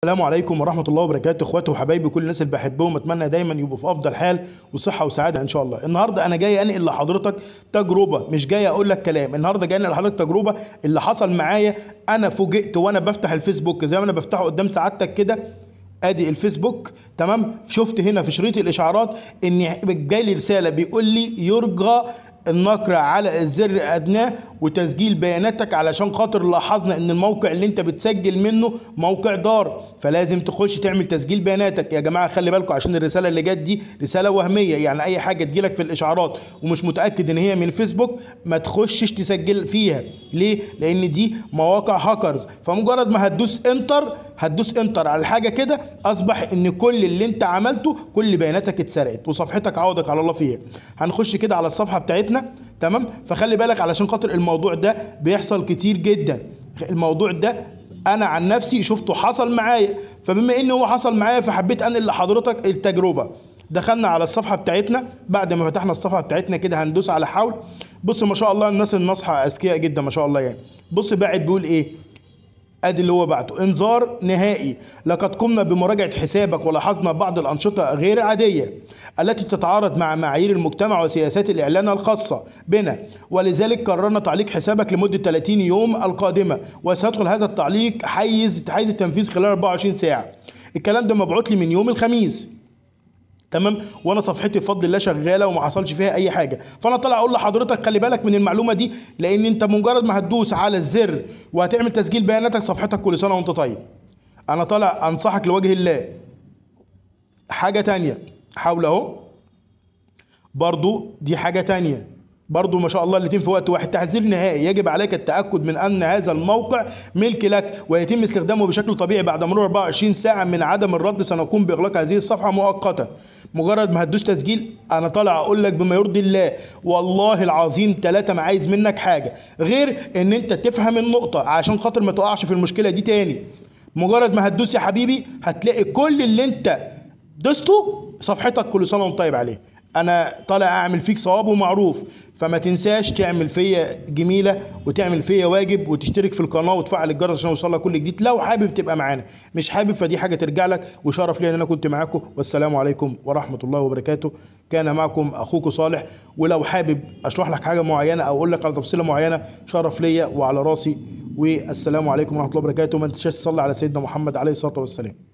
السلام عليكم ورحمة الله وبركاته. اخواتي وحبايبي كل الناس اللي بحبهم، اتمنى دايما يبقوا في افضل حال وصحة وسعادة ان شاء الله. النهارده انا جاي انقل لحضرتك تجربة، مش جاي اقول لك كلام. النهارده جاي انقل لحضرتك تجربة اللي حصل معايا. انا فوجئت وانا بفتح الفيسبوك زي ما انا بفتحه قدام سعادتك كده، ادي الفيسبوك تمام. شفت هنا في شريط الاشعارات ان جاي لي رسالة بيقول لي يرجى النقر على الزر ادناه وتسجيل بياناتك، علشان خاطر لاحظنا ان الموقع اللي انت بتسجل منه موقع دار، فلازم تخش تعمل تسجيل بياناتك. يا جماعة خلي بالكم، عشان الرسالة اللي جت دي رسالة وهمية، يعني اي حاجة تجيلك في الاشعارات ومش متاكد ان هي من فيسبوك ما تخشش تسجل فيها. ليه؟ لان دي مواقع هاكرز، فمجرد ما هتدوس enter، هتدوس enter على الحاجة كده، اصبح ان كل اللي انت عملته كل بياناتك اتسرقت وصفحتك عوضك على الله فيها. هنخش كده على الصفحة بتاعتنا تمام. فخلي بالك علشان خاطر الموضوع ده بيحصل كتير جدا. الموضوع ده انا عن نفسي شفته حصل معايا، فبما ان هو حصل معايا فحبيت انقل لحضرتك التجربة. دخلنا على الصفحة بتاعتنا، بعد ما فتحنا الصفحة بتاعتنا كده هندوس على حول. بص ما شاء الله الناس الناصحة اذكياء جدا ما شاء الله يعني. بص باعت بيقول ايه، ادي اللي هو بعته: انذار نهائي، لقد قمنا بمراجعه حسابك ولاحظنا بعض الانشطة غير عادية التي تتعارض مع معايير المجتمع وسياسات الاعلان الخاصة بنا، ولذلك قررنا تعليق حسابك لمدة 30 يوم القادمة، وسيدخل هذا التعليق حيز التنفيذ خلال 24 ساعة. الكلام ده مبعوت لي من يوم الخميس تمام، وانا صفحتي بفضل الله شغالة وما حصلش فيها اي حاجة. فانا طالع اقول لحضرتك خلي بالك من المعلومة دي، لان انت مجرد ما هتدوس على الزر وهتعمل تسجيل بياناتك صفحتك كل سنة وانت طيب. انا طالع انصحك لوجه الله. حاجة تانية حاول اهو، برضو دي حاجة تانية برضو ما شاء الله الاتنين في وقت واحد. تحذير نهائي، يجب عليك التأكد من أن هذا الموقع ملك لك ويتم استخدامه بشكل طبيعي. بعد مرور 24 ساعة من عدم الرد سنقوم بإغلاق هذه الصفحة مؤقتا. مجرد ما هتدوس تسجيل، أنا طالع أقول لك بما يرضي الله والله العظيم ثلاثة ما عايز منك حاجة غير إن أنت تفهم النقطة عشان خاطر ما تقعش في المشكلة دي تاني. مجرد ما هتدوس يا حبيبي هتلاقي كل اللي أنت دوسته صفحتك كل سنة وأنت طيب عليه. انا طالع اعمل فيك صواب ومعروف، فما تنساش تعمل فيا جميلة وتعمل فيا واجب وتشترك في القناة وتفعل الجرس عشان يوصلك كل جديد. لو حابب تبقى معانا، مش حابب فدي حاجة ترجع لك. وشرف لي ان انا كنت معاكم، والسلام عليكم ورحمة الله وبركاته. كان معكم اخوكم صالح، ولو حابب اشرح لك حاجة معينة او اقول لك على تفصيله معينة شرف ليا وعلى راسي. والسلام عليكم ورحمة الله وبركاته. ما تنساش تصلي على سيدنا محمد عليه الصلاة والسلام.